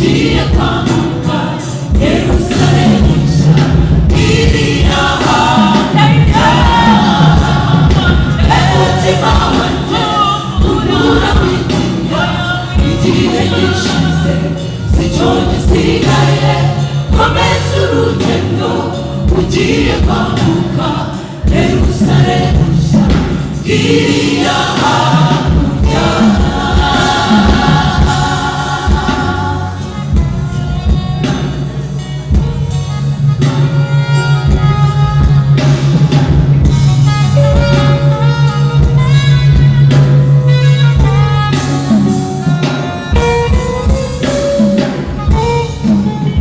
Ugiye kwambuka Yerusalemu nshya iriya hakurya. Umutima wanjye urura witinya, igihe gishize si cyo gisigaye. Komeza urugendo, ugiye kwambuka Yerusalemu nshya iriya hakurya.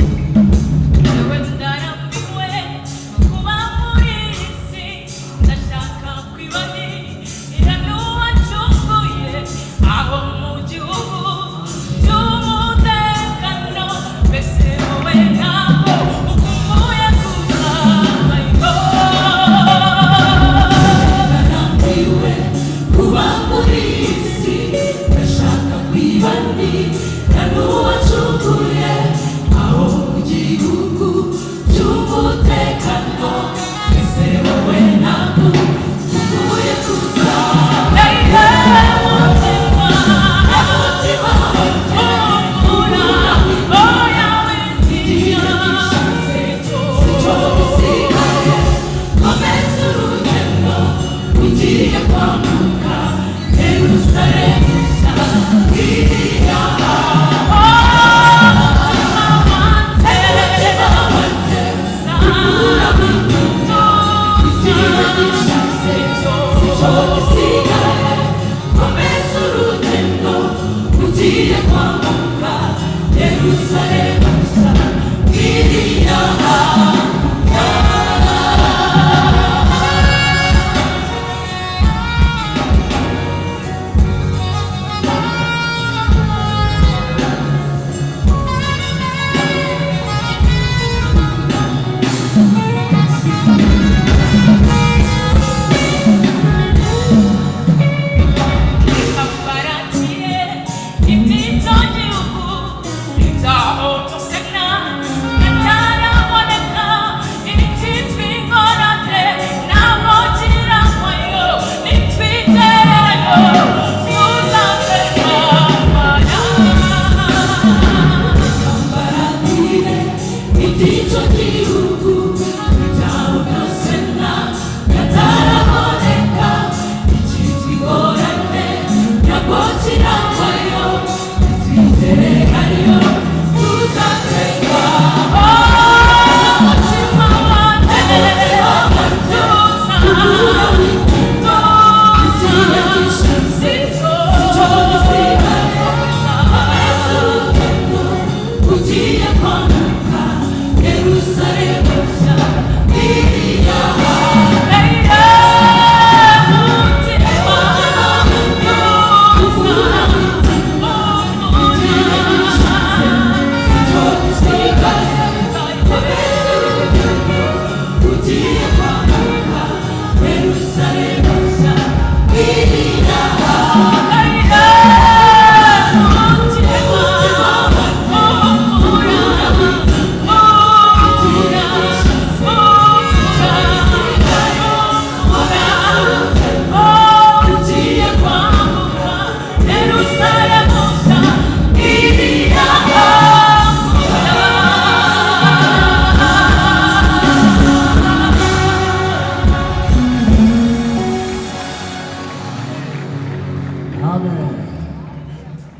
Yewe ndarambiwe kuba muri iyi si, ndashaka kwibanira n'uwacunguye aho mu gihugu cy'umutekano. Mbese wowe ntabwo ukumbuye kuzabayo? Ndarambiwe kuba muri iyi si, ndashaka kwibanira n'uwacunguye aho mu gihugu cy'umutekano. Ese wowe ntabwo ukumbuye kuzabayo? Umutima, Umutima wanjye ura oya witinya. gishize si cyo gisigaye. Komeza urugendo, ugiye kwambuka Yerusalemu nshya iriya. Umutima wanjye urura witinya, igihe gishize si cyo gisigaye. Komeza urugendo, ugiye kwambuka Yerusalemu nshya iriya.